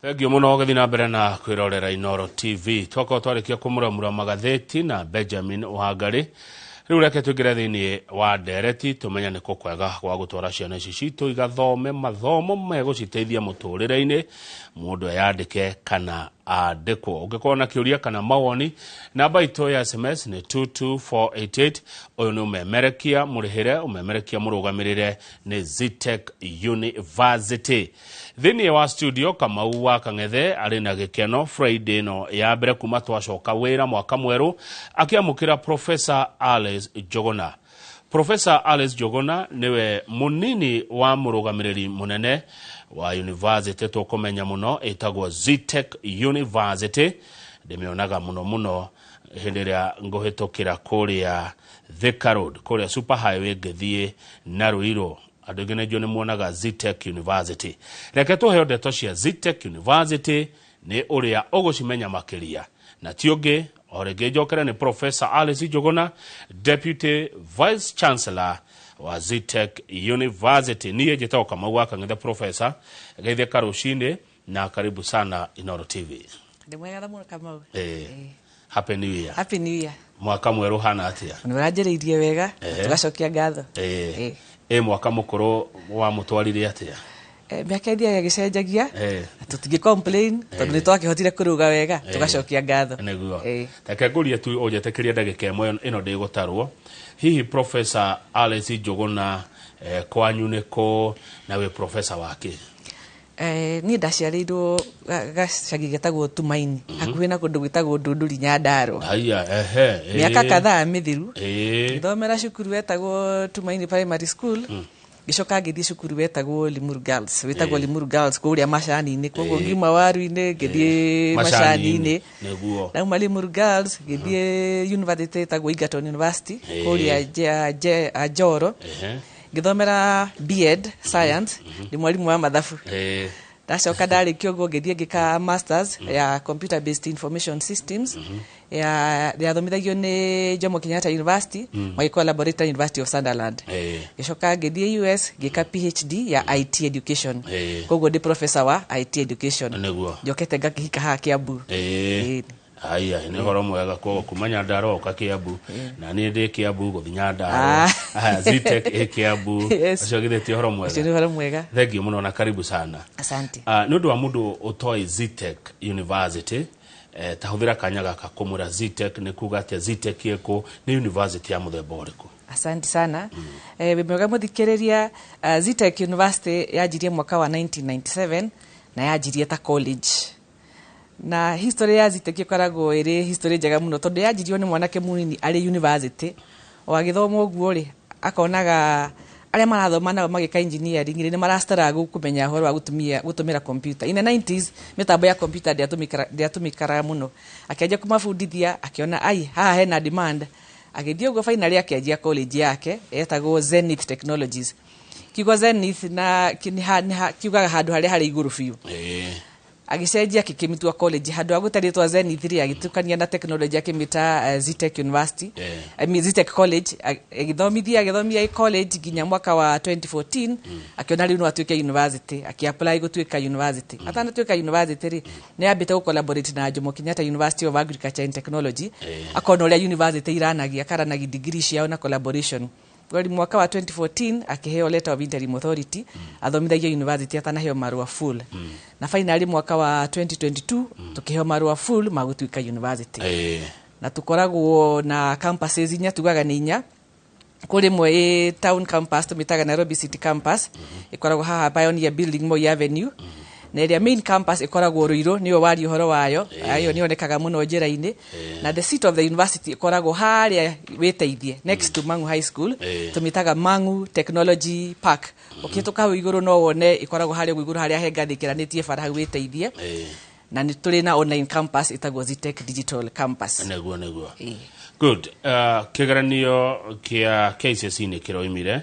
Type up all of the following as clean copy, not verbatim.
Thengiũ mũno gũthiĩ na mbere na kwĩrorera Inoro TV. Twakorwo twarĩkia kũmũramura magathĩti na Benjamin Wangari. Rĩu reke tũingĩre thĩinĩ wa ndereti tũmenye nĩ kũ kwega gwa gũtwara ciana ici citũ igathome mathomo megũciteithia mũtũrĩre-inĩ, mũndũ eyandĩke kana andĩkwo. Ũngĩkorwo na kĩũria kana mawoni, namba itũ ya SMS nĩ 22488. Ũyũ nĩ ũmemerekia mũrĩhĩre, ũmemerekia mũrũgamĩrĩre nĩ Zetech University. Thĩinĩ wa studio Kamau wa Kang'ethe arĩ na gĩkeno Friday ĩno ya mbere kuma twacoka wĩra mwaka mwerũ akĩamũkĩra Professor Alice Njuguna. Professor Alice Njuguna nĩwe mũnini wa mũrũgamĩrĩri mũnene wa university tũkũmenya mũno ĩtagwo Zetech University. Ndĩmĩonaga mũno mũno hĩndĩ ĩrĩa ngũhĩtũkĩra kũrĩa Thika Road, kũrĩa Super Highway ngĩthiĩ na Ruiru. Andũ aingĩ nĩnjũĩ nĩ muonaga Zetech University. Reke tũheo ndeto cia Zetech University nĩ ũrĩa ũgũcimenya makĩria, na ti ũngĩ o rĩngĩ njokere nĩ Professor Alice Njuguna, Deputy Vice Chancellor wa Zetech University. Niĩ njĩtagwo Kamau wa Kang'ethe. Professor, geithĩka rũcinĩ na karibu sana Inoro TV. Ndĩ mwega mũno, Kamau. Happy New Year. Happy New Year. Mwaka mwerũ hana atĩa? Nĩ ũranjĩrĩirie wega, tũgacokia ngatho. Ĩ mwaka mũkũrũ wamũtwarire atĩa? Mĩaka ĩthiaga ĩgĩcenjagia, na tũtingĩ complain tondũ nĩ twakĩhotire kũrũga wega, tũgacokia ngatho. Nĩguo. Reke ngũrie tu, ũnjĩtĩkĩrie ndagĩka ĩmwe ĩno ndĩgũtarwo. Hihi Professor Alice Njuguna, kwanyu nĩ kũ na wĩ professor wake? Niĩ ndaciarĩirwo gacagi getagwo Tumaini, hakuhĩ na kũndũ gwĩtagwo Ndunduri, Nyandarua. Haya, ehe. Mĩaka kadhaa mĩthiru, ngĩthomera cukuru wetagwo Tumaini Primary School, ngĩcoka ngĩthiĩ cukuru wetagwo Limuru Girls, wĩtagwo Limuru Girls kũrĩa macani-inĩ. Koguo ngiuma waru-inĩ ngĩthiĩ macani-inĩ. Nauma Limuru Girls ngĩthiĩ university ĩtagwo Egerton University kũrĩa Njoro, ngĩthomera B.Ed Science, ndĩ mwarimũ wa mathabu. Ndacoka ndarĩkia ũguo ngĩthiĩ ngĩka masters ya computer based information systems ya yathomithagio nĩ Jomo Kenyatta University magĩcollaborate na University of Sunderland. Ngĩcoka ngĩthiĩ US ngĩka PhD ya IT education. Koguo ndĩ professor wa IT education. Njokete ngakĩhika haha Kiambu. Aya, nĩ ũhoro mwega. Koguo kuma Nyandarua ũka Kiambu, na niĩ ndĩ Kiambu gũthiĩ Nyandarua. Aya, Zetech ĩ Kiambu. Ũcio githĩ ti ũhoro mwega? Ũcio nĩ ũhoro mwega. Thengiũ mũno na karibu sana. Asante. Nĩ ũndũ wa mũndũ ũtoĩ Zetech University, ta hũthĩra kanya gaka kũmwĩra Zetech nĩ kuga atĩa, Zetech ĩkũ, nĩ university ya mũthemba ũrĩkũ? Asante sana. Wĩ mwega mũthikĩrĩria. Zetech University yanjirie mwaka wa 1997 na yanjirie ta college, na history ya Zetech ĩkoragwo ĩrĩ history njega mũno tondũ yanjirio nĩ mwanake mũnini arĩ university o agĩthoma ũguo rĩ, akonaga arĩa marathoma nao magĩka engineering rĩ, nĩ marastruggle kũmenya ũhoro wa gũtũmĩra computer. In the 90s mĩtambo ya computer ndĩatũmĩkaraga mũno. Akĩanjia kũmabundithia, akĩona ai haha hena demand, agĩthiĩ ũguo, finally akĩanjia college yake etagwo Zenith Technologies. Kiugo Zenith na kiugaga handũ harĩa harĩ igũrũ biũ. Agĩcenjia akĩkĩmĩtua college, handũ ha gũta rĩtwa Zenith rĩ, agĩtukania na technology akĩmĩta Zetech University. I mean, Zetech College. Agĩthomithia ĩ college nginya mwaka wa 2014, akĩona rĩu no atuĩke university, akĩ-apply gũtuĩka university. Atanatuĩka university rĩ, nĩ ambĩte gũ-collaborate na Jomo Kenyatta University of Agriculture and Technology, akona ũrĩa university iranagia akaranagia degree ciao na collaboration. Kweli mwaka wa 2014 akĩheo letter of interim authority athomithagia university atanaheo marũa full, na finally mwaka wa 2022 tukĩheo marũa full ma gũtuĩka university. Na tũkoragwo na campuses inya, tugaga nĩ inya. Kũrĩ ĩmwe ĩ town campus, tũmĩtaga Nairobi City Campus, ĩkoragwo haha Pioneer Building, Moi Avenue, na ĩrĩa main campus ĩkoragwo Ruiru, nĩyo waria ũhoro wayo, ĩyo nĩyonekaga mũno njĩra-inĩ, na the seat of the university ĩkoragwo harĩa wĩteithie next to Mangu High School. Tũmĩtaga Mangu Technology Park. Ũkĩhĩtũka hau igũrũ no wone ĩkoragwo harĩa ũguo igũrũ, harĩa he ngathĩ ĩkĩranĩtie bara hau wĩteithie. Na nĩ tũrĩ na online campus ĩtagwo Zetech Digital Campus. Nĩguo. Good. Kĩgeranio kĩa KCSE nĩ kĩroimire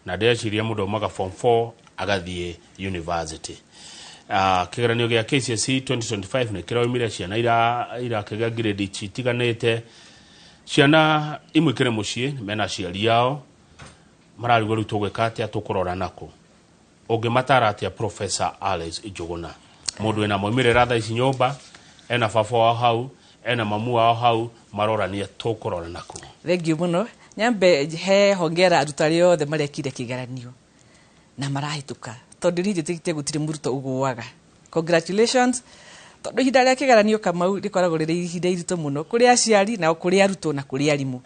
na ndĩreciria mũndũ aumaga form 4 agathiĩ university. Kĩgeranio gĩa KCSE 2025 nĩ kĩroimire, ciana irakĩgĩa grade citiganĩte. Ciana imwe ikĩrĩ mũciĩ mena aciari ao mararigwo rĩu tũgwĩka atĩa, tũkũrora nakũ. Ũngĩmatara atĩa, Professor Alice Njuguna? Mũndũ wĩna moimĩrĩra thaa ici nyũmba, ena baba wao hau, ena mamu wao hau, marorania tũkũrora nakũ. Thank you mũno. Nyambe he hongera arutwo arĩa othe marekire kĩgeranio na marahĩtũka, tondũ niĩ njĩtĩkĩtie gũtirĩ mũrutwo ũgũaga. Congratulations, tondũ ihinda rĩa kĩgeranio, Kamau, rĩkoragwo rĩrĩ ihinda iritũ mũno kũrĩ aciari na kũrĩ arutwo na kũrĩ arimũ.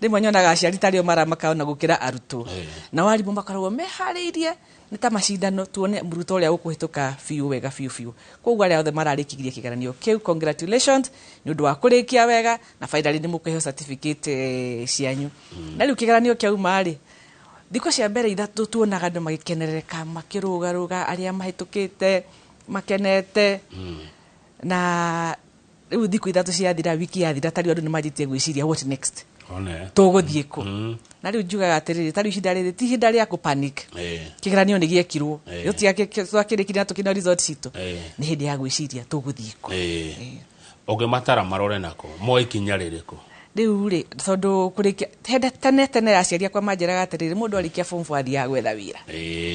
Rĩmwe nyonaga aciari tarĩo maramaka ona gũkĩra arutwo, nao arimũ makoragwo meharĩirie nĩ ta macindano, tuone mũrutwo ũrĩa ũkũhĩtũka biũ wega biũ biũ. Koguo arĩa othe mararĩkirie kĩgeranio kĩu, congratulations nĩ ũndũ wa kũrĩkia wega, na finally nĩ mũkũheo certificate cianyu. Na rĩu kĩgeranio kĩauma rĩ, thikũ cia mbere 3 tuonaga andũ magĩkenerereka, makĩrũgarũga, arĩa mahĩtũkĩte makenete. Na rĩu thikũ 3 ciathira, wiki yathira, tarĩu andũ nĩ manjĩtie gwĩciria, what next? One. Tũgũthiĩ kũ? Na rĩu njugaga atĩrĩrĩ, tarĩu ihinda rĩrĩ ti ihinda rĩa kũ panic. Kĩgeranio nĩ gĩekirwo. Rĩu twakĩrĩkirie na tũkĩneo result citũ. Nĩ hĩndĩ ya gwĩciria tũgũthiĩ kũ. Ũngĩmatara marore nako, moe ikinya rĩrĩkũ? Rĩu rĩ, tondũ kũrĩkia hende tene tene, aciari akwa manjĩraga atĩrĩrĩ, mũndũ arĩkia form 4 athiaga gwetha wĩra.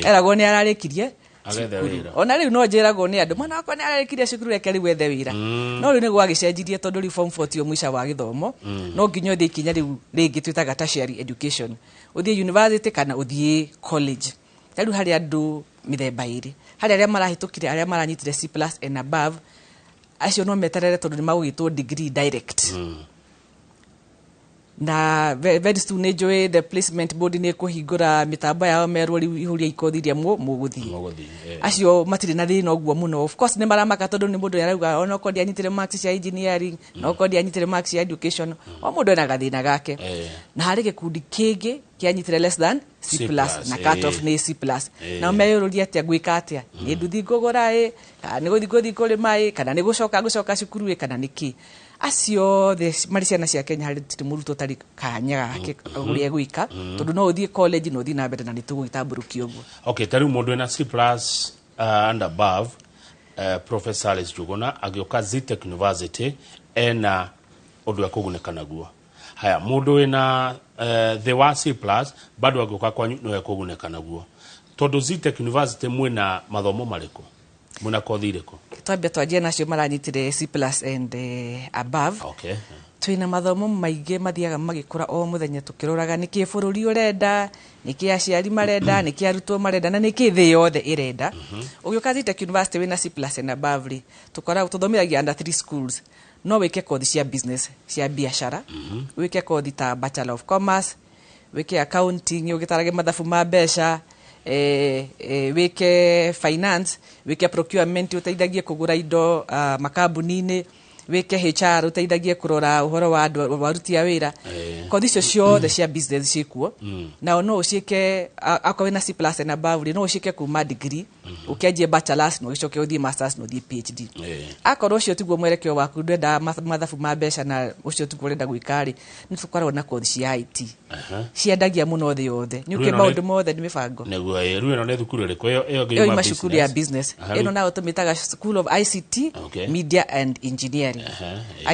Eragwo nĩ ararĩkirie Agethe cukuru. wĩra. Ona rĩu no njĩragwo nĩ andũ, mwana wakwa nĩ ararĩkirie cukuru, reke rĩu ethe wĩra. No rĩu nĩ gwagĩcenjirie, tondũ rĩu form 4 tio mũico wa gĩthomo. No nginya ũthiĩ ikinya rĩu rĩngĩ twĩtaga tertiary education, ũthiĩ university kana ũthiĩ college. Ta rĩu harĩ andũ mĩthemba ĩrĩ. Harĩ arĩa marahĩtũkire, arĩa maranyitire C plus and above, acio no meterere tondũ nĩ magũgĩtwo degree direct. Na very soon nĩ njũĩ the placement board nĩ ĩkũhingũra mĩtambo yao, merwo rĩu ihũria ikothi iria mũgũthiĩ. Mũgũthiĩ. Acio matirĩ na thĩna ũguo mũno. Of course nĩ maramaka, tondũ nĩ mũndũ arauga onokorwo ndianyitire marks cia engineering, onokorwo ndianyitire marks cia education. O mũndũ ena gathĩna gake. Na harĩ gĩkundi kĩngĩ kĩanyitire less than C C plus, plus, na cut off nĩ C plus. Nao meyũrũria atĩa, ngwĩka atĩa? Nĩ nduthi ngũgũra ĩ, kana nĩ gũthiĩ ngũthiĩ kũrĩma ĩ, kana nĩ gũcoka ngũcoka cukuru ĩ, kana nĩ kĩ? Acio othe marĩ ciana cia Kenya, harĩ tirĩ mũrutwo ũtarĩ kanya gake ũrĩa egwĩka, tondũ no ũthiĩ college na ũthiĩ na mbere na nĩ tũgũgĩtambũrũkia ũguo. Okay, ta rĩu mũndũ wĩna C plus and above, Professor Alice Njuguna agĩũka Zetech University ena ũndũ ekũgunĩka naguo. Haya, mũndũ wĩna thĩ wa C plus bado agĩũka kwanyu no ekũgunĩka naguo, tondũ Zetech University mwĩna mathomo marĩkũ, mwĩna kothi irĩkũ? Twambia twanjie nacio maranyitire C plus and above. Twĩna mathomo maingĩ mathiaga magĩkũra o mũthenya, tũkĩroraga nĩkĩ bũrũri ũrenda, nĩkĩ aciari marenda, nĩkĩ arutwo marenda, na nĩkĩ thĩ yothe ĩrenda. Ũgĩũka Zetech University wĩna C plus and above rĩ, tũkoragwo tũthomithagia under three schools. No wĩke kothi cia business, cia biacara, wĩke kothi ta Bachelor of Commerce, wĩke accounting, ũgĩtarage mathabu ma mbeca, wĩke finance, wĩke procurement, ũteithagie kũgũra indo makambuni-inĩ, wĩke HR, ũteithagie kũrora ũhoro wa andũ wa aruti a wĩra. Kothi icio ciothe cia business ciĩkuo. Nao no ũciĩke akorwo wĩna C plus and above rĩ, no ũciĩke kuma degree, ũkĩanjie bachelors na ũgĩcoke ũthiĩ masters na ũthiĩ PhD. Akorwo ũcio tiguo mwerekeo waku, ndwenda mathabu ma mbeca na ũcio tiguo ũrenda gwĩka rĩ, nĩ tũkoragwo na kothi cia IT. Ciendagia mũno thĩ yothe nĩ Rĩu ũkĩ ĩno maũndũ mothe nĩ mĩbango. Nĩguo, rĩu ĩno nĩ thukuru ĩrĩkũ ĩyo ĩngĩ Ĩyo yuma ima cukuru ya business. Ĩno nayo tũmĩtaga School of ICT Media and Engineering.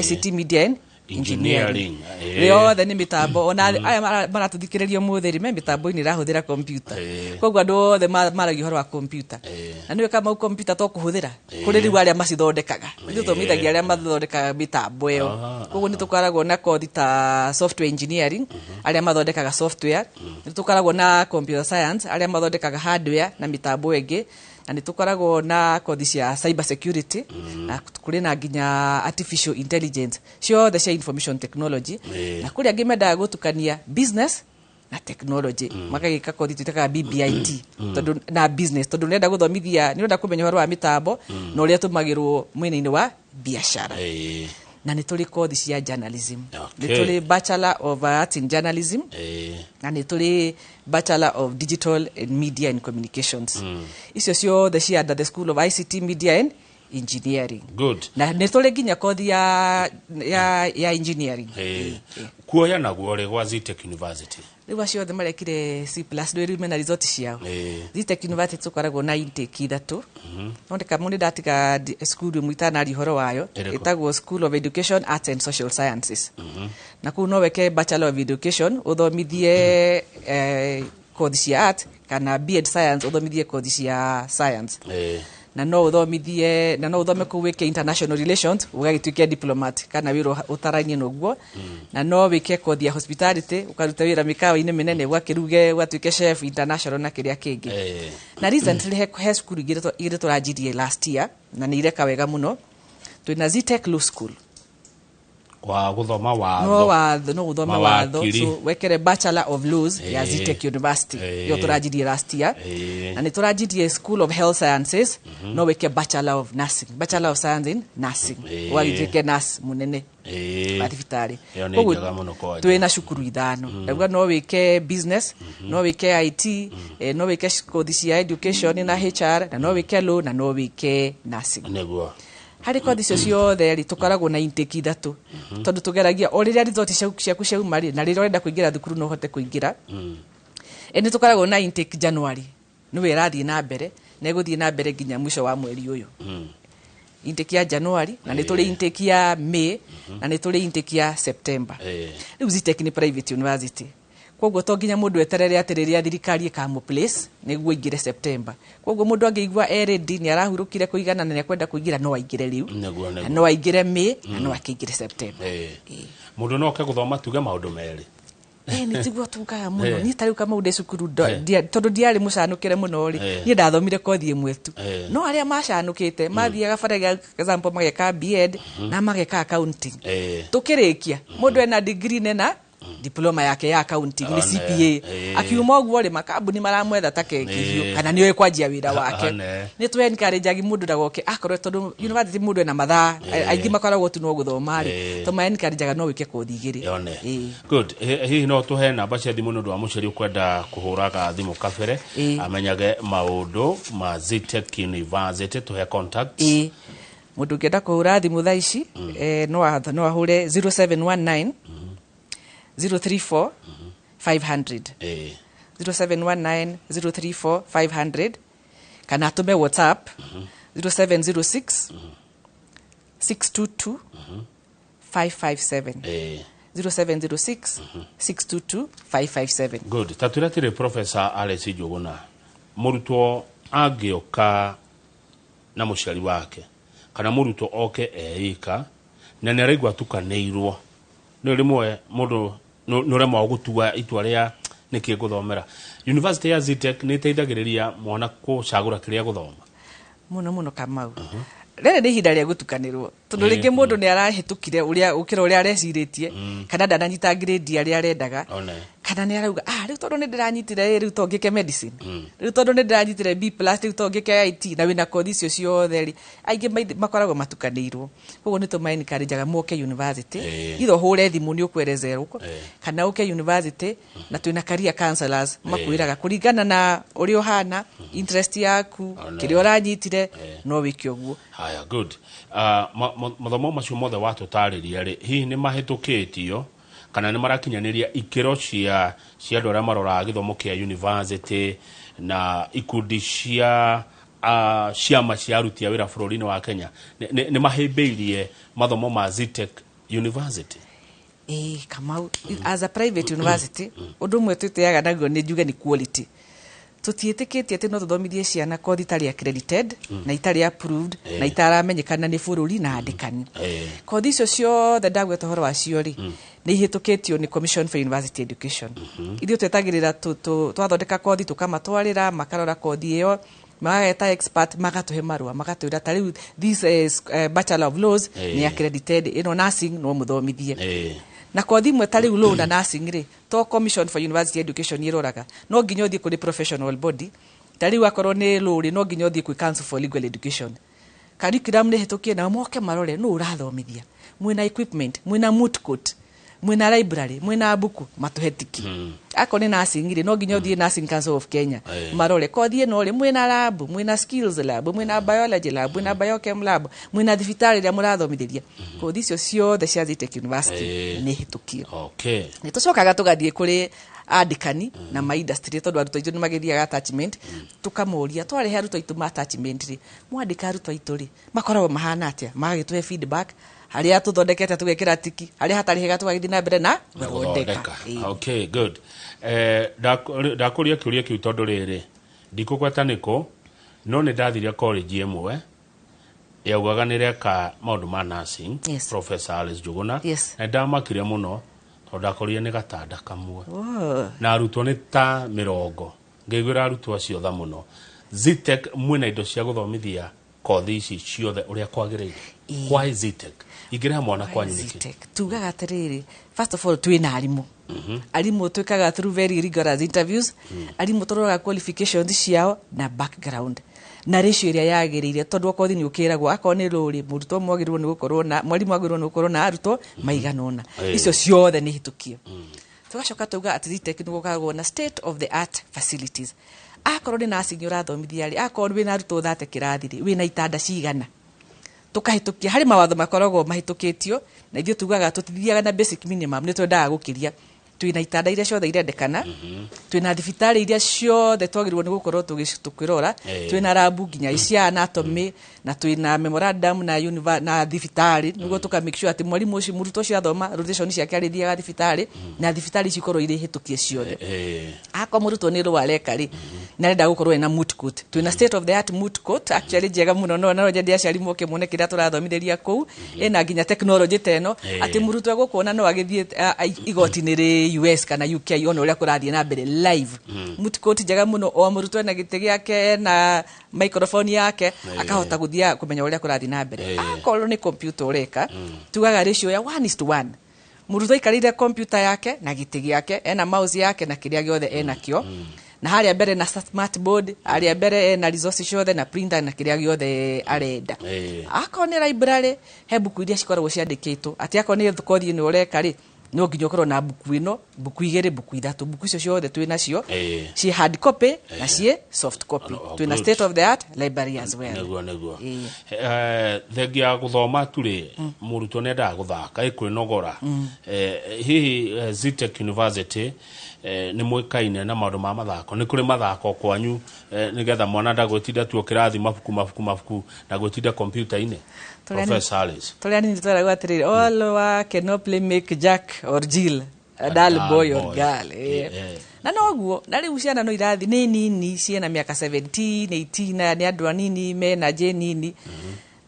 ICT Media and Engineering, Engineering. Yothe nĩ mĩtambo. Ona aya maratũthikĩrĩria ũmũthĩ rĩ, me mĩtambo-inĩ ĩrahũthĩra kompiuta. Koguo andũ othe maragia ũhoro wa kompiuta. Na nĩwe Kamau, kompiuta to kũhũthĩra, kũrĩ rĩu arĩa macithondekaga. Ithuĩ tũthomithagia arĩa mathondekaga mĩtambo ĩyo. Koguo nĩ tũkoragwo na kothi ta software engineering, arĩa mathondekaga software. Nĩ tũkoragwo na computer science, arĩa mathondekaga hardware na mĩtambo ĩngĩ. Na nĩ tũkoragwo na kothi cia cyber security, na kũrĩ na nginya artificial intelligence, ciothe cia information technology. Na kũrĩ angĩ mendaga gũtukania business na technology, magagĩka kothi twĩtaga BBIT, tondũ na business, tondũ nĩrenda gũthomithia, nĩũrenda kũmenya ũhoro wa mĩtambo na ũrĩa ĩtũmagĩrwo mwena-inĩ wa biacara. Na nĩ tũrĩ kothi cia journalism. Nĩ tũrĩ Bachelor of Arts in Journalism, na nĩ tũrĩ Bachelor of Digital and Media and Communications. Icio ciothe cia under the School of ICT Media and Engineering. Na nĩ tũrĩ nginya kothi ya engineering. Kuoya naguo rĩ gwa Zetech University? Rĩu acio othe marekire C plus rĩu mena result ciao. Zetech University tũkoragwo na intake ithatũ. No ndĩ Kamau, nĩ ndatiga cukuru ĩmwe itanaria ũhoro wayo. Ĩrĩkũ? Ĩtagwo School of Education, Arts and Social Sciences. Na kũu no weke Bachelor of Education, ũthomithie kothi cia art, kana B.Ed Science, ũthomithie kothi cia science. Na no ũthomithie, na no ũthome kũu wĩke international relations, ũgagĩtuĩke diplomat kana wĩra ũtarainie na ũguo. Na no wĩke kothi ya hospitality, ũkaruta wĩra mĩkawa-inĩ mĩnene, ũgakĩruge, ũgatuĩke chef international na kĩrĩa kĩngĩ. Na recently he cukuru igĩrĩ tũranjirie last year na nĩ ireka wega mũno. Twĩna Zetech Law School. Wa gũthoma watho. No watho, no gũthoma watho. Mawakiri. So wekere Bachelor of Laws ya Zetech University, yo tũranjirie last year. Na nĩ tũranjirie School of Health Sciences, no wĩke Bachelor of Nursing, Bachelor of Science in Nursing, ũgagĩtuĩke nurse mũnene wa thibitarĩ. Ĩyo nĩ Koguo njega mũno kwanja. Twĩna cukuru ithano. Ndauga no wĩke business, no wĩke IT, no wĩke kothi cia education na HR, na no wĩke law, na no wĩke nursing. Harĩ kothi icio ciothe rĩ, tũkoragwo na intake ithatũ, tondũ tũgeragia o rĩrĩa result ciaku ciauma rĩ, na rĩrĩa ũrenda kũingĩra thukuru no ũhote kũingĩra. Nĩ tũkoragwo na intake January, nĩwe ĩrathiĩ na mbere na ĩgũthiĩ na mbere nginya mũico wa mweri ũyũ. Intake ya January, na nĩ tũrĩ intake ya May, na nĩ tũrĩ intake ya September. Rĩu Zetech nĩ private university, koguo to nginya mũndũ eterere atĩ rĩrĩa thirikari ĩkamũ place nĩguo aingĩre September. Koguo mũndũ angĩigua e ready, nĩ arahurũkire kũigana na nĩ akwenda kũingĩra, no aingĩre rĩu. Na no aingĩre May, na no akĩingĩre September. Mũndũ no oke gũthoma tuge maũndũ merĩ? Nĩ tiguo tugaga mũno. Niĩ ta rĩu Kamau ndĩ cukuru, tondũ ndiarĩ mũcanũkĩre mũno rĩ, niĩ ndathomire kothi ĩmwe tu. No arĩa macanũkĩte mathiaga, for example, mageka B.Ed na mageka accounting. Tũkĩrĩkia, mũndũ ena degree nena diploma yake ya accounting nĩ CPA. Akiuma ũguo rĩ, makambuni maramwetha ta kekithio kana nĩoĩ kwanjia wĩra wake. Nĩ tũ encourage mũndũ ndagoke akorwo, tondũ university mũndũ ena mathaa aingĩ makoragwo tu no gũthoma rĩ, tũma encourage no wĩke kothi igĩrĩ. Yone. Good. Hihi no tũhe namba cia thimũ nĩ ũndũ wa mũciari ũkwenda kũhũraga thimũ kabere amenyage maũndũ ma Zetech University? Tũhe contacts. Ĩĩ, mũndũ ũngĩenda kũhũra thimũ thaa ici, no ahũre 0719 034 500. 0719 034 500, kana atũme WhatsApp 0706 622 557. 0706 622 557. Good. Ta twĩre atĩrĩ, Professor Alex Njũgũna, mũrutwo angĩũka na mũciari wake kana mũrutwo oke eika na nĩ araigua atukanĩirwo, nĩ rĩmwe mũndũ nĩ ũremagwo gũtua itua rĩa nĩkĩ ngũthomera, University ya Zetech nĩ ĩteithagĩrĩria mwana gũcagũra kĩrĩa gũthoma? Mũno mũno, Kamau. Rĩrĩ nĩ ihinda rĩa gũtukanĩrwo, tondũ rĩngĩ mũndũ nĩ arahĩtũkire ũrĩa gũkĩra ũrĩa arecirĩtie, kana ndananyita grade arĩa arendaga, kana nĩ arauga, "Ah, rĩu tondũ nĩ ndĩranyitire A, rĩu to ngĩke medicine, rĩu tondũ nĩ ndĩranyitire B+, rĩu to ngĩke IT." Na wĩna kothi icio ciothe rĩ, aingĩ makoragwo matukanĩirwo. Koguo nĩ tũma encourage moke university. Itho ũhũre thimũ nĩ ũkwerezerwo, kana ũke university na twĩna career counselors makwĩraga kũringana na ũrĩa ũhana, interest yaku, kĩrĩa ũranyitire, no wĩke ũguo. Haya, good. Mathomo macio mothe watũtarĩria rĩ, hihi nĩ mahĩtũkĩtio kana nĩ marakinyanĩria ikĩro cia andũ arĩa maroraga gĩthomo kĩa university na ikundi cia ciama cia aruti a wĩra bũrũri-inĩ wa Kenya? Nĩ mahĩmbĩirie mathomo ma Zetech University? Ĩĩ, Kamau, as a private university, ũndũ ũmwe twĩtĩaga naguo nĩ njuge nĩ quality. Tũtiĩtĩkĩtie atĩ no tũthomithie ciana kothi itarĩ accredited na itarĩ approved na itaramenyekana nĩ bũrũri na andĩkani. Kothi icio ciothe ndagweta ũhoro wacio rĩ, nĩ ihĩtũkĩtio nĩ Commission for University Education. Ithuĩ twetagĩrĩra twathondeka kothi, tũkamatwarĩra, makarora kothi ĩyo, magageta expert, magatũhe marũa, magatwĩra ta rĩu this is Bachelor of Laws nĩ accredited, ĩno nursing no mũthomithie. Na kothi imwe ta rĩu law na nursing rĩ, to Commission for University Education ĩroraga, no nginya ũthiĩ kũrĩ professional body. Ta rĩu akorwo nĩ law rĩ, no nginya ũthiĩ kwĩ Council for Legal Education, curriculum nĩ hĩtũkie, nao moke marore nũ ũrathomithia, mwĩna equipment, mwĩna moot court, mwĩna library, mwĩna mbuku, matũhe tiki. Akorwo nĩ nursing rĩ, no nginya ũthiĩ Nursing Council of Kenya, marore kothi ĩno rĩ, mwĩna lab, mwĩna skills lab, mwĩna biology lab, mwĩna biochem lab, mwĩna thibitarĩ ĩrĩa mũrathomithĩria. Kothi icio ciothe cia Zetech University nĩ hĩtũkie. Nĩ tũcokaga tũgathiĩ kũrĩ andĩkani na ma industry, tondũ arutwo aitũ nĩ magĩthiaga attachment. Tũkamoria, twarehe arutwo aitũ ma attachment rĩ, mwandĩka arutwo aitũ rĩ, makoragwo mahana atĩa? Magagĩtũhe feedback harĩa tũthondekete tũgekĩra tiki, harĩa hatarĩ hega tũgagĩthiĩ na mbere na Na gũthondeka. Gũthondeka. Okay, good. Ndakũria kĩũria kĩu tondũ rĩrĩ, ndikũgweta nĩkũ. No nĩ ndathire college ĩmwe yaugaga nĩ reka maũndũ ma nursing. Professor Alice Njuguna. Na ndamakire mũno tondũ ndakorire nĩ gatanda kamwe na arutwo nĩ ta 20. Ngĩiguĩra arutwo acio tha mũno. Zetech mwĩna indo cia gũthomithia kothi ici ciothe ũrĩa kwagĩrĩire? Why Zetech? Ingĩreha mwana kwanyu nĩkĩ? Zetech tugaga atĩrĩrĩ, first of all, twĩna arimũ. Arimũ twĩkaga through very rigorous interviews. Arimũ tũroraga qualifications ciao na background na ratio ĩrĩa yagĩrĩire, tondũ okothi nĩ ũkĩragwo akorwo nĩ rũrĩ mũrutwo mwagĩrĩirwo nĩ gũkorwo na mwarimũ agĩrĩirwo nĩ gũkorwo na arutwo maigana ũna. Icio ciothe nĩ hĩtũkie. Tũgacoka tuga atĩ Zetech nĩ gũkoragwo na state of the art facilities. Akorwo nĩ nursing ũrathomithia rĩ, akorwo wĩna arutwo 30 kĩrathi rĩ, wĩna itanda cigana? Tũkahĩtũkia harĩ mawatho makoragwo mahĩtũkĩtio, na ithuĩ tugaga tũtithiaga na basic minimum, nĩ twendaga gũkĩria. Twĩna itanda iria ciothe irendekana, twĩna thibitarĩ iria ciothe twagĩrĩirwo nĩ gũkorwo tũkĩrora, twĩna rabu nginya cia anatomy, na twĩna memorandum na na thibitarĩ nĩguo tũka make sure atĩ mwarimũ ũcio, mũrutwo ũcio athoma rotation ciake arĩthiaga thibitarĩ, na thibitarĩ ici ikorwo irĩ hĩtũkie ciothe. Akorwo mũrutwo nĩ rũa areka rĩ, nĩ arenda gũkorwo ena moot court, twĩna state of the art moot court actually njega mũno. No nyende aciari moke mone kĩrĩa tũrathomithĩria kũu. Ĩna nginya technology ta ĩno atĩ mũrutwo egũkuona no agĩthiĩ igoti-inĩ rĩ US kana UK ona ũrĩa kũrathiĩ na mbere live. Moot court njega mũno, o mũrutwo ena gĩtĩ gĩake na microphone yake, akahota gũthiĩ kũmenya ũrĩa kũrathiĩ na mbere. Akorwo nĩ computer ũreka, tugaga ratio ya 1:1, mũrutwo aikarĩire computer yake na gĩtĩ gĩake, ena mouse yake na kĩrĩa gĩothe enakĩo, na harĩa mbere na smart board, harĩa mbere ena resources ciothe na printer na kĩrĩa gĩothe arenda. Akorwo nĩ library, he mbuku iria cikoragwo ciandĩkĩtwo atĩ akorwo nĩ kothi ĩno ũreka rĩ, no nginya ũkorwo na mbuku ĩno, mbuku igĩrĩ, mbuku ithatũ. Mbuku icio ciothe twĩ nacio, ciĩ hard copy na ciĩ soft copy. Twĩna state of the art library as well. Nĩguo. Thengia ya gũthoma tu rĩ, mũrutwo nĩ endaga gũthaka, ĩkwĩnogora. Hihi Zetech University nĩ mwĩkaine na maũndũ ma mathako? Nĩ kũrĩ mathako kwanyu, nĩgetha mwana ndagwĩtinda tu o kĩrathi, mabuku, mabuku, mabuku, na gwĩtinda kompiuta-inĩ? Professor Alice. Tũrĩ anini tweragwo atĩrĩrĩ, all work and no play make Jack or Jill a dull boy or boy. girl. Na noguo na rĩu ciana no irathi nĩ nini, ciĩna mĩaka 17, 18, aya nĩ andũ anini mena njĩ nini,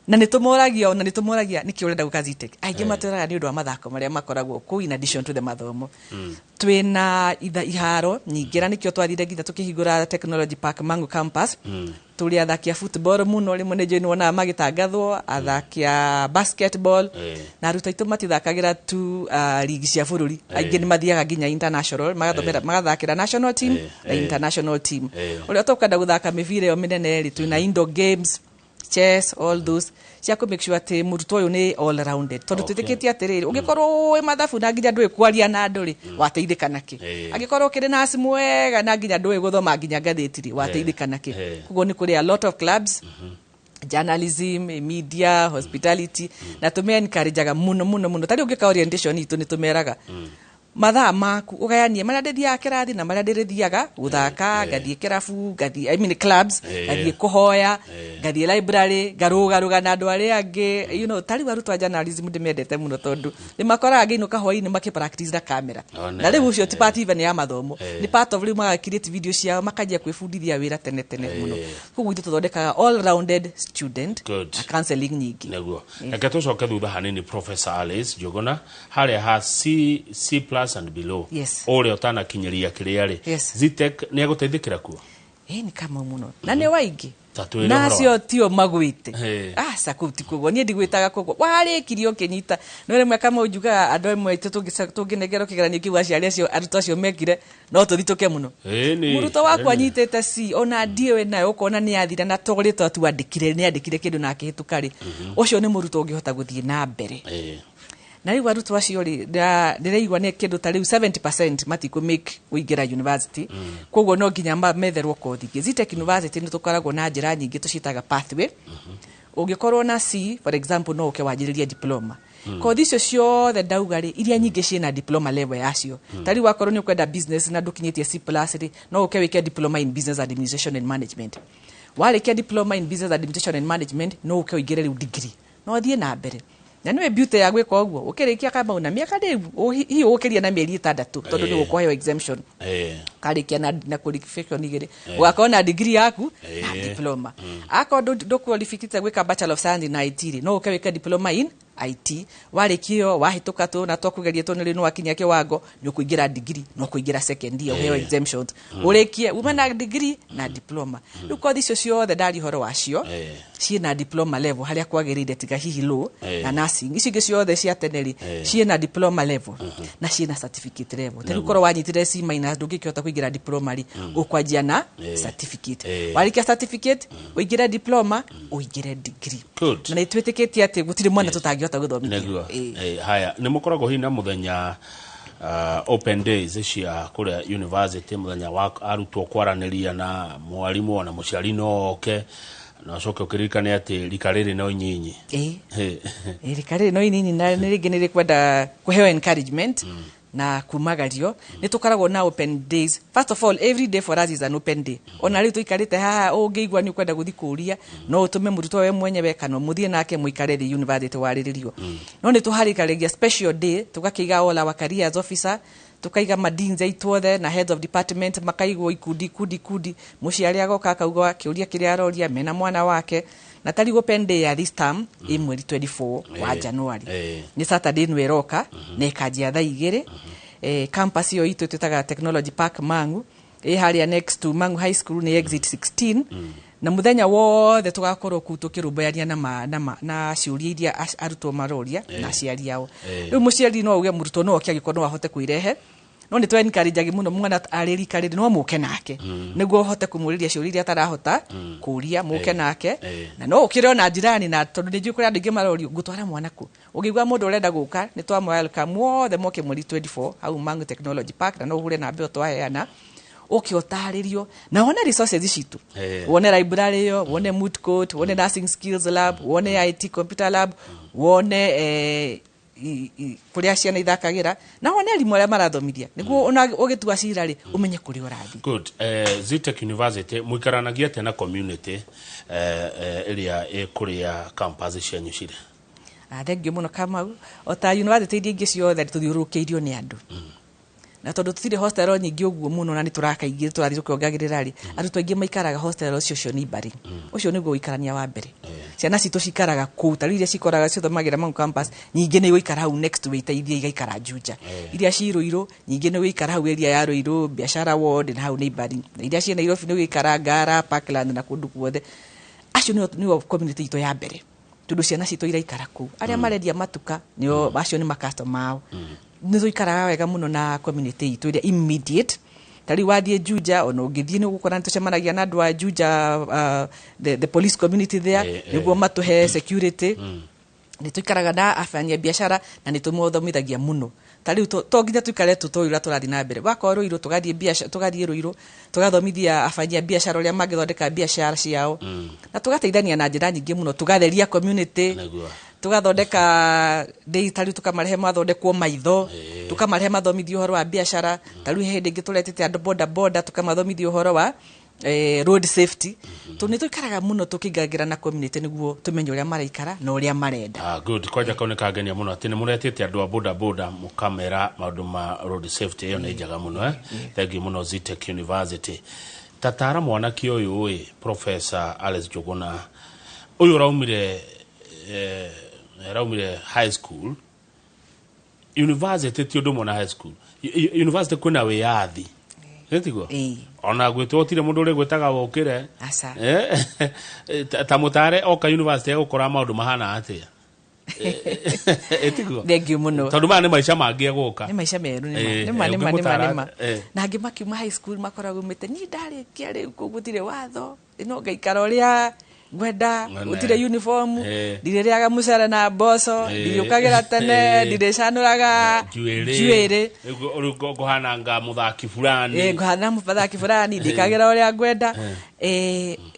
na nĩ tũmoragia, ona nĩ tũmoragia nĩkĩ ũrenda gũka Zetech. Aingĩ matwĩraga nĩ ũndũ wa mathako marĩa makoragwo kũu in addition to the mathomo. Twĩna itha iharo nyingĩ, na nĩkĩo twathire nginya tũkĩhingũra Technology Park Mangu campus. Tũrĩ athaki a football mũno, rĩmwe nĩ njũĩ nĩwonaga magĩtangathwo, athaki a basketball. Na arutwo aitũ matithakagĩra tu ligi cia bũrũri, aingĩ nĩ mathiaga nginya international, magathomera, magathakĩra national team na international team. Ũrĩa ũtokwenda gũthaka mĩbira ĩyo mĩnene rĩ, twĩna indoor games, chess, all those cia kũ make sure atĩ mũrutwo ũyũ nĩ all rounded, tondũ twĩtĩkĩtie atĩrĩrĩ, ũngĩkorwo wĩ mathabu na nginya ndũĩ kwaria na andũ rĩ, wateithĩka nakĩ? Angĩkorwo ũkĩrĩ nurse mwega na nginya ndũĩ gũthoma nginya ngathĩti rĩ, wateithĩka nakĩ? Koguo nĩ kũrĩ a lot of clubs, journalism, media, hospitality, na tũme encourageaga mũno mũno mũno. Ta rĩu ũngĩka orientation itũ, nĩ tũmeraga mathaa maku ũgayanie marĩa ndĩthiaga kĩrathi na marĩa ndĩrĩthiaga gũthaka, ngathiĩ kĩrabu, ngathiĩ, I mean, clubs, ngathiĩ kũhoya, ngathiĩ library, ngarũgarũga na andũ arĩa angĩ. Ta rĩu arutwo a journalism ndĩmendete mũno, tondũ nĩ makoraga ngĩinũka hwaĩ-inĩ makĩ practice na kamera. One. Na rĩu ũcio ti part even ya mathomo, nĩ part of rĩu maga create video ciao, makanjia kwĩbundithia wĩra tene tene mũno. Koguo ithuĩ tũthondekaga all rounded student na counseling nyingĩ. Nĩguo, reke tũcoke thutha hanini, Professor Alice Njuguna, harĩa ha C, C plus and below, ũrĩa ũtanakinyĩria kĩrĩa rĩ, Zetech nĩ egũteithĩkĩra kuo? Ĩ, nĩ kama mũno na nĩ waingĩ. Ta twĩre na ũhoro. Acio tio magwĩte. Aca, kũu ti koguo niĩ ndigwĩtaga koguo warĩkirie ũkĩnyita no rĩmwe kama njugaga andũ amwe aitũ tũngĩnengerwo kĩgeranio kĩu aciari acio arutwo acio mekire no tũthitũke mũno. Mũrutwo wakwa anyitĩte C, ona ndiũĩ nayo, ũkona nĩ athira na to rĩtwa tu andĩkire, nĩ andĩkire kĩndũ na akĩhĩtũka rĩ, ũcio nĩ mũrutwo ũngĩhota gũthiĩ na mbere. Na rĩu arutwo acio rĩ, ndĩraigua nĩ kĩndũ ta rĩu 70% matikũ make kũingĩra university, koguo no nginya metherwo kothi ingĩ. Zetech University nĩ tũkoragwo na njĩra nyingĩ tũciĩtaga pathway. Ũngĩkorwo na C, for example, no ũke wanjĩrĩrie diploma. Kothi icio ciothe ndauga rĩ, iria nyingĩ ciĩna diploma level yacio. Ta rĩu wakorwo nĩ ũkwenda business na ndũkinyĩtie C plus rĩ, no ũke wĩke diploma in business administration and management. Warĩkia diploma in business administration and management, no ũke ũingĩre rĩu degree, no ũthiĩ na mbere. Na nĩwe beauty ya gwĩka ũguo, ũkĩrĩkia Kamau na mĩaka rĩu hihi ũgũkĩria na mĩeri 6, tondũ nĩ ũkũheo exemption. Karĩkia na qualification 2, ũgakorwo na degree yaku na diploma. Akorwo ndũqualifikĩte gwĩka Bachelor of Science in IT rĩ, no ũke wĩke diploma in IT. Warĩkia ĩyo, wahĩtũka tu na twakũgeria tu nĩ wakinya kĩwango, nĩ ũkũingĩra degree, no kũingĩra second year ũheo exemptions, ũrĩkie ume na degree na diploma. Rĩu kothi icio ciothe ndaria ũhoro wacio ciĩna diploma level harĩa kwagĩrĩire, tiga hihi law na nursing. Icio ingĩ ciothe cia tene rĩ, ciĩna diploma level na ciĩna certificate level. Ta rĩu korwo wanyitire C minus, ndũngĩkĩhota kũingĩra diploma rĩ, ũkwanjia na certificate. Warĩkia certificate, ũingĩre diploma, ũingĩre degree. Good. Na nĩ twĩtĩkĩtie atĩ gũtirĩ mwana tũtangĩhota gũthomithia. Nĩguo. Haya, nĩ mũkoragwo hihi na mũthenya open days cia kũrĩa university, mũthenya wa arutwo kwaranĩria na mwarimũ, ona mũciari no oke, na ũcoke ũkĩririkane atĩ rika rĩrĩ no inyinyi? Ĩĩ. Rika rĩrĩ no inini, na nĩ rĩngĩ nĩ rĩkwenda kũheo encouragement na kumagario. Nĩ tũkoragwo na open days. First of all, every day for us is an open day. Ona rĩu tũikarĩte haha, ũngĩigua nĩ ũkwenda gũthiĩ kũũria, no ũtũme mũrutwo we mwenyewe kana mũthiĩ nake mũikare thĩ university warĩrĩrio. No nĩ tũharĩkarĩria special day, tũgakĩiga all our careers officer, tukaiga madeans aitũ othe na heads of department, makaigwo ikundi ikundi ikundi. Mũciari agoka akauga kĩũria kĩrĩa aroria mena mwana wake. Na tari open day ya this term ĩ mweri 24 wa January. Nĩ Saturday ĩno ĩroka, na ĩkanjia thaa 2. Campus ĩyo itũ twĩtaga Technology Park Mangu, ĩ harĩa next to Mangu High School, nĩ exit 16. Na muthenya wothe tugakorwo kuu tukirumbayania na ciũria iria arutwo maroria na aciari ao. Rĩu mũciari no auge mũrutwo no oke angĩkorwo no ahote kwĩrehe, no nĩ twencourage mũno mwana arĩ rika rĩrĩ no mũke nake, nĩguo ũhote kũmũrĩria ciũria iria atarahota kũria, mũke nake. Na no ũkĩre ona njirani, na tondũ nĩ njũĩ kũrĩ andũ aingĩ marorio ngũtwara mwana kũ. Ũngĩigua mũndũ ũrenda gũka, nĩ twamũ welcome othe moke mweri 24 hau Mangu Technology Park. Na no ũhũre namba ĩyo twaheana, ũke ũtarĩrio na wone resources citũ, wone library ĩyo, wone moot court, wone nursing skills lab, wone IT computer lab, wone kũrĩa ciana ithakagĩra, na wone arimũ arĩa marathomithia, nĩguo ona ũgĩtua cira rĩ, ũmenye kũrĩa ũrathiĩ. Good. Zetech University, mũikaranagia atĩa na community ĩrĩa ĩ kũrĩa campus cianyu cirĩ? Ah, thank you mũno, Kamau. O ta university iria ingĩ ciothe, tũthiũrũrũkĩirio nĩ andũ, na tondũ tũtirĩ hostel nyingĩ ũguo mũno na nĩ tũraka ingĩ, tũrathiĩ tũkĩongagĩrĩra rĩ, arutwo aingĩ maikaraga hostel ũcio cio nĩ mbarĩ. Ũcio nĩguo ũikarania wa mbere. Ciana citũ cikaraga kũu. Ta rĩu iria cikoraga cithomagĩra Mangu campus, nyingĩ nĩ igũikara hau next to iteithie, igaikara Juja. Iria ci Rũirũ, nyingĩ nĩ gũikara hau area ya Rũirũ, Biashara ward na hau neighboring, na iria ciĩ Nairobi nĩ gũikara Ngara, Parkland na kũndũ guothe. Acio nĩo community itũ ya mbere, tondũ ciana citũ iraikara kũu. Arĩa marendia matuka nĩo acio nĩ makastoma ao. Nĩ tũikaraga wega mũno na community itũ ĩrĩa immediate. Ta rĩu wathiĩ Juja, ona ũngĩthiĩ nĩ ũgũkora nĩ tũcemanagia na andũ a Juja, the police community there, nĩguo matũhe security. Nĩ tũikaraga na afanya biashara na nĩ tũmothomithagia mũno. Ta rĩu to nginya tũikare tũtoĩ ũrĩa tũrathiĩ na mbere. Wakorwo Rũirũ, tũgathiĩ biacara, tũgathiĩ Rũirũ tũgathomithia afanyia biashara ũrĩa mangĩthondeka biashara ciao, na tũgateithania na njĩra nyingĩ mũno, tũgatheria community, tũgathondeka ndĩ ta rĩu tũkamarehe mathondekwo maitho, tũkamarehe mathomithio ũhoro wa biashara. Ta rĩu he hĩndĩ ĩngĩ tũretete andũ boda boda, tũkamathomithia ũhoro wa road safety. To nĩ tũikaraga mũno tũkĩingangĩra na community nĩguo tũmenye ũrĩa maraikara na ũrĩa marenda. Ah, good. Kwanja kau nĩ kangenia mũno atĩ nĩ mũretĩte andũ a boda boda mũkamera maũndũ ma road safety. Ĩyo nĩ njega mũno, eh? Thank you mũno, Zetech University. Tatara mwanake ũyũ ĩ Professor Alice Njuguna ũyũ ũraumire high school. University ti ũndũ ũmwe na high school. University kwĩna wĩyathi. Ĩtiguo? Ĩĩ. Ona gwĩtwo gũtirĩ mũndũ ũrĩ gwĩtaga wũkĩre. Aca. Ta mũtare oka university egũkora maũndũ mahana atĩa? Ĩtiguo? Thank you mũno. Tondũ maya nĩ maica mangĩ egũka. Nĩ maica merũ, nĩ ma nĩ ma nĩ ma nĩ ma ũngĩmũtara nĩ ma. Na angĩ makiuma high school makoragwo umĩte niĩ ndarĩkia rĩu kũu gũtirĩ watho, no ngaikara ũrĩa ngwenda, Ng'ane. gũtirĩ uniform, ndirĩrĩaga mũcere na mboco, ndirĩũkagĩra tene, ndirĩcanũraga njuĩrĩ. Njuĩrĩ. Rĩu ngũhananga mũthaki fulani. Ngũhana mũthaki fulani, ndĩkagĩra ũrĩa ngwenda.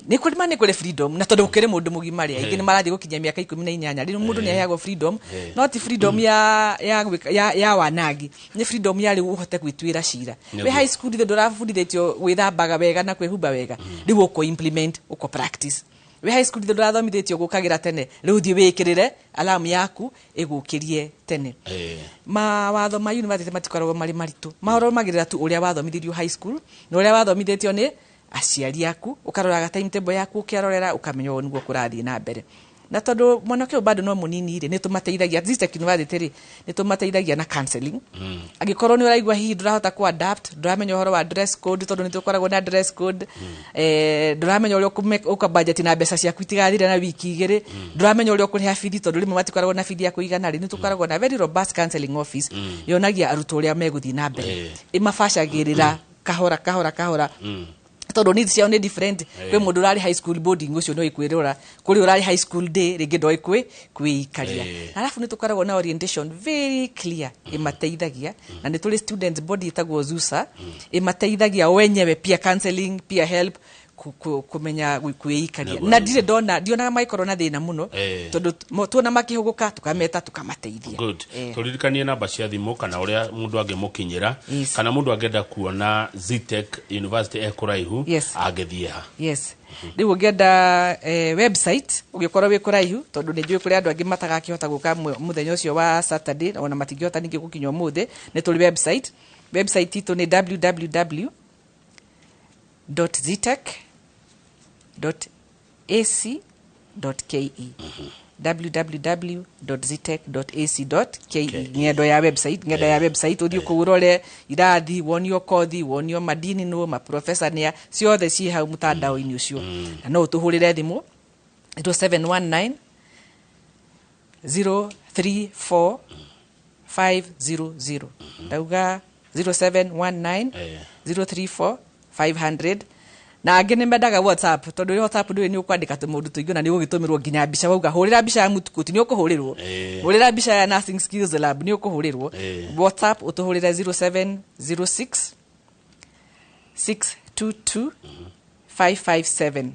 Nĩ kũrĩ ma nĩ kũrĩ freedom, na tondũ gũkĩrĩ mũndũ mũgima rĩ, aingĩ nĩ marathiĩ gũkinyia mĩaka 18 rĩu, mũndũ nĩ aheagwo freedom, no ti freedom ya wanangi, nĩ freedom ya rĩu ũhote gwĩtuĩra cira. Wĩ high school ithe ndũrabundithĩtio gwĩthambaga wega na kwĩhumba wega, rĩu ũkũ implement, ũkũ practice. Wĩ high school ndũrathomithĩtio gũkagĩra tene, rĩu thiĩ wĩkĩrĩre alarm yaku ĩgũkĩrie tene. Mawatho ma university matikoragwo marĩ maritũ, marũmagĩrĩra tu ũrĩa wathomithirio high school na ũrĩa wathomithĩtio nĩ aciari aku. Ũkaroraga timetable yaku, ũkĩarorera, ũkamenya ũũ nĩguo kũrathiĩ na mbere. Na tondũ mwanake ũyũ bado no mũnini rĩ, nĩ tũmateithagia Zetech University rĩ, nĩ tũmateithagia na counseling. Angĩkorwo nĩ ũraigua hihi ndũrahota ku adapt, ndũramenya ũhoro wa dress code, tondũ nĩ tũkoragwo na dress code, ndũramenya ũrĩa ũka budget na mbeca ciaku itigathire na wiki 2, ndũramenya ũrĩa ũkũrĩha bithi, tondũ rĩmwe matikoragwo na bithi ya kũigana rĩ, nĩ tũkoragwo na very robust counseling office yonagia arutwo ũrĩa megũthiĩ na mbere, ĩmabacagĩrĩra kahora kahora kahora, tondũ needs ciao nĩ different. Kwĩ mũndũ ũrarĩ high school boarding, ũcio nĩoĩ kwĩrora, kũrĩ ũrarĩ high school day, rĩngĩ ndoĩ kwĩikaria. Arabu nĩ tũkoragwo na orientation very clear ĩmateithagia, na nĩ tũrĩ students body ĩtagwo ZUSA, ĩmateithagia wenyewe, peer counseling, peer help, kũmenya kwĩikaria. Na ndirĩ ndona, ndionaga magĩkorwo na thĩna mũno, tondũ tuona makĩhũgũka, tũkameta, tũkamateithia. Good. Tũririkanie namba cia thimũ kana ũrĩa mũndũ angĩmũkinyĩra, kana mũndũ angĩenda kuona Zetech University e kũraihu, angĩthiĩ ha? Yes, rĩu ũngĩenda website, ũngĩkorwo wĩ kũraihu, tondũ nĩ njũĩ kũrĩ andũ angĩ matagakĩhota gũka mũthenya ũcio wa Saturday, ona matingĩhota ningĩ gũkinya ũmũthĩ, nĩ tũrĩ website. Website itũ nĩ www.zetech.ac.ke, www.zetech.ac.ke, ng'endo ya website, ng'enda ya website. Ũthiĩ kũu ũrore irathi, wonio kothi, wonio madini nũ, maprofesa nĩa, ciothe ciĩ hau mũtandao-inĩ ũcio. Na no ũtũhũrĩre thimũ 0719 034 500. Ndauga 0719 034 500. Na angĩ nĩ mendaga WhatsApp, tondũ WhatsApp ndũĩ nĩ ũkwandĩka tũmaũndũ tũingĩ na nĩ ũgũgĩtũmĩrwo nginya mbica. Wauga hũrĩra mbica ya mũtukũti, nĩ ũkũhũrĩrwo. Hũrĩra mbica ya nursing skills lab, nĩ ũkũhũrĩrwo. WhatsApp ũtũhũrĩre 0706 622 557.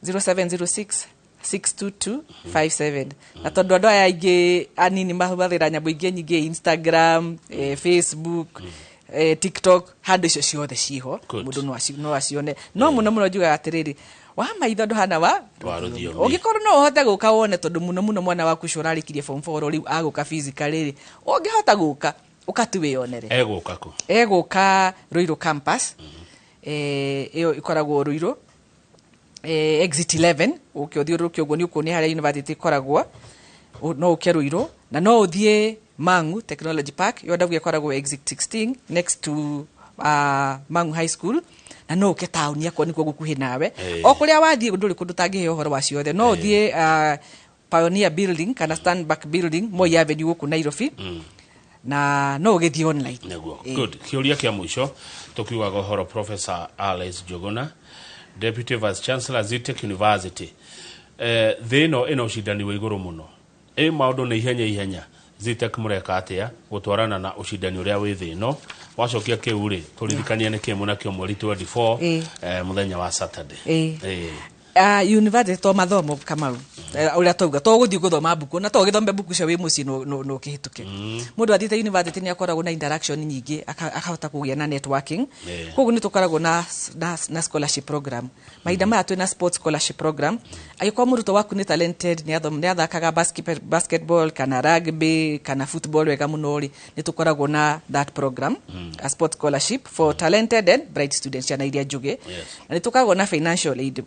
0706 622 57. Na tondũ andũ aya aingĩ anini mahũthagĩra nyamũ ingĩ nyingĩ, Instagram, Facebook, TikTok, handũ icio ciothe ciho. Mũndũ no acione. No mũno mũno njugaga atĩrĩrĩ, wa maitho ndũhana wa Wa rũthiomi. Ũngĩkorwo no ũhote gũka wone, tondũ mũno mũno mwana waku ũcio ũrarĩkirie form 4 rĩu agũka physically rĩ, ũngĩhota gũka, ũka tu wĩyonere. Egũka kũ? Egũka Ruiru campus. Ĩyo ĩkoragwo Ruiru, exit 11. Ũke ũthiũrũrũke ũguo nĩ ũkuona harĩa university ĩkoragwo. No ũke Ruiru, na no ũthiĩ Mangu Technology Park, ĩyo ndauga ĩkoragwo exit 16, next to Mangu High School. Na no ũke taũni akorwo nĩkuo gũkuhĩ nawe. O kũrĩa wathiĩ ndũrĩ kũndũ ũtangĩheo ũhoro wa ciothe. No ũthiĩ Pioneer Building kana Stanback Building, Moi Avenue, gũkũ Nairobi, na no ũgĩthiĩ online. Nĩguo. Good. Kĩũria kĩa mũico tũkiugaga ũhoro, Professor Alice Njuguna, Deputy Vice Chancellor, Zetech University, thĩ ĩno ĩna ũcindani wa igũrũ mũno, ĩ maũndũ nĩ ihenya ihenya. Zetech mũreka atĩa gũtwarana na ũcindani ũrĩa wĩ thĩ ĩno? Wacokia kĩu rĩ, tũririkanie nĩ kĩ mũnakĩo mweri 24, mũthenya wa Saturday. University to mathomo, Kamau. Ũrĩa twauga, to gũthiĩ gũthoma mbuku, na to ũgĩthome mbuku icio wĩ mũciĩ no ũkĩhĩtũke. Mũndũ athiĩte university nĩ akoragwo na interaction nyingĩ, akahota kũgĩa na networking. Koguo nĩ tũkoragwo na scholarship program. Mahinda maya twĩna sports scholarship program. Angĩkorwo mũrutwo waku nĩ talented, nĩ athakaga basketball kana rugby kana football wega mũno rĩ, nĩ tũkoragwo na that program, a sports scholarship for talented and bright students, ciana iria njũgĩ. Na nĩ tũkoragwo na financial aid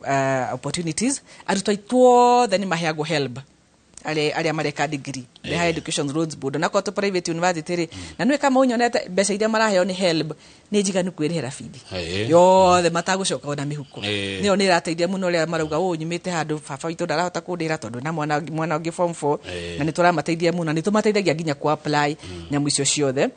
opportunities. Arutwo aitũ othe nĩ maheagwo HELB, arĩa mareka degree, the Higher Education Loans Board, na korwo private university rĩ, na nĩ kama ũnyonete mbeca iria maraheo nĩ HELB nĩ njiganu kwĩrĩhĩra bithi yothe matagũcoka ona mĩhuko. Nĩyo nĩ ĩrateithia mũno rĩrĩa marauga ũũ, nyumĩte handũ baba witũ ndarahota kũndĩra tondũ na mwana ũngĩ form 4. Na nĩ tũramateithia mũno, nĩ tũmateithagia nginya ku apply nyamũ icio ciothe.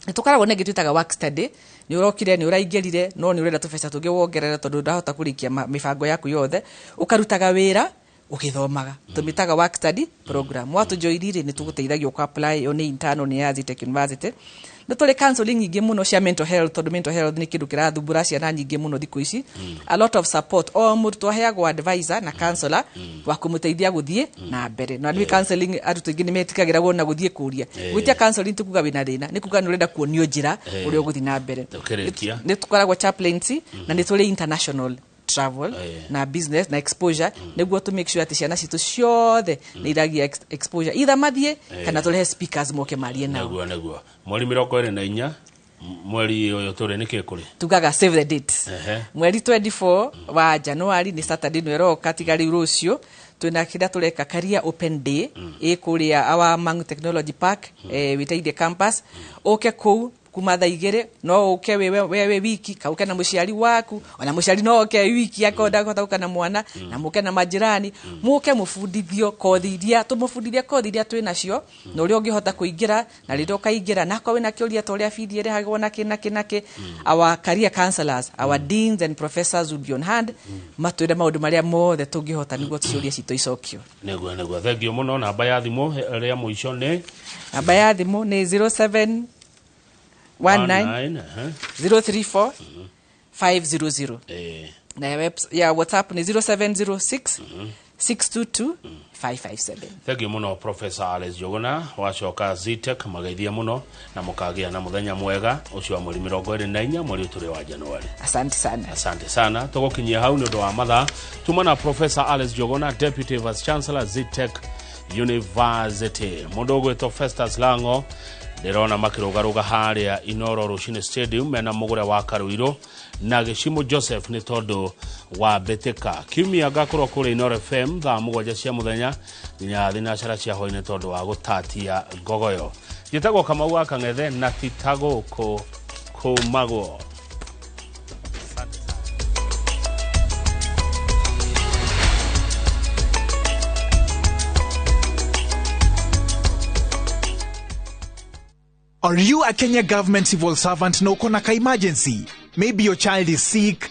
Nĩ tũkoragwo na ĩngĩ twĩtaga work study. Nĩ ũrokire, nĩ ũraingĩrire, no nĩ ũrenda tũbeca tũngĩ wongerera tondũ ndahota kũrĩkia mĩbango yaku yothe, ũkarutaga wĩra ũgĩthomaga, tũmĩtaga work study program. Watũjoini rĩ, nĩ tũgũteithagia ũka apply. Ĩyo nĩ internal, nĩ ya Zetech University. Nĩ tũrĩ counseling nyingĩ mũno cia mental health, tondũ mental health nĩ kĩndũ kĩrathumbũra ciana nyingĩ mũno thikũ ici. A lot of support, o mũrutwo aheagwo advisor na counselor wa kũmũteithia gũthiĩ na mbere. Na nĩ counseling, arutwo aingĩ nĩ metikagĩra wona gũthiĩ kũria, gwĩtia counseling ti kuga wĩna thĩna, nĩ kuga nĩ ũrenda kuonio njĩra ũrĩa ũgũthiĩ na mbere. Tũkĩrĩkia. Nĩ tũkoragwo chaplaincy, na nĩ tũrĩ international Travel na business na exposure, nĩguo tũ make sure atĩ ciana citũ ciothe nĩ iragia exposure, either mathiĩ kana tũrehe speakers moke marie nao. Nĩguo mweri 24 mweri ũyũ tũrĩ, nĩkĩ kũrĩ? Tugaga save the date. Mweri 24 wa January, nĩ Saturday no ĩroka, tiga rĩu rũciũ, twĩna kĩrĩa tũreka Career Open Day ĩ kũrĩa our Mangu Technology Park, Wĩteithie campus. Ũke kũu kuma thaa 2. No ũke we wĩ wiki, kauke na mũciari waku, ona mũciari no oke wiki akorwo ndakũhota gũka na mwana, na mũke na majirani, mũke mũbundithio kothi iria tũmũbundithie, kothi iria twĩ nacio na ũrĩa ũngĩhota kũingĩra, na rĩrĩa ũkaingĩra, na akorwo wĩna kĩũria ta ũrĩa bithi ĩrĩhagwo na kĩ na kĩ na kĩ, our career counselors, our deans and professors will be on hand matwĩre maũndũ marĩa mothe tũngĩhota nĩguo ciũria citũ icokio. Nĩguo, thengio mũno. Namba ya thimũ rĩa mũico nĩ? Namba ya thimũ nĩ 07 19 19, ehe. 034 500. Na ya WhatsApp nĩ 0706 622 557. Thengio mũno, Professor Alex Njuguna. Wacoka Zetech mageithie mũno na mũkagĩa na mũthenya mwega ũcio wa mweri 24 mweri ũyũ tũrĩ wa Januari. Asante sana. Asante sana. Tũgũkinyia hau nĩ ũndũ wa mathaa. Tuma na Professor Alex Njuguna, Deputy Vice Chancellor, Zetech University. Mũndũ ũgwĩtwo Festus Lango ndĩrona makĩrũgarũga harĩa Inoro Rũcinĩ Stadium mena mũgũre wa Karuirũ na Gĩcimũ Joseph nĩ tondũ wa mbĩtĩka. Kiumia ngakorwo kũrĩa Inoro FM thaa 7 cia mũthenya nginya thinacara cia hwainĩ tondũ wa gũtatia ngogoyo. Njĩtagwo Kamau wa Kang'ethe na ti ta gũkũ kũmagwo. Asante sana. Are you a Kenya government civil servant na uko na ka emergency? Maybe your child is sick.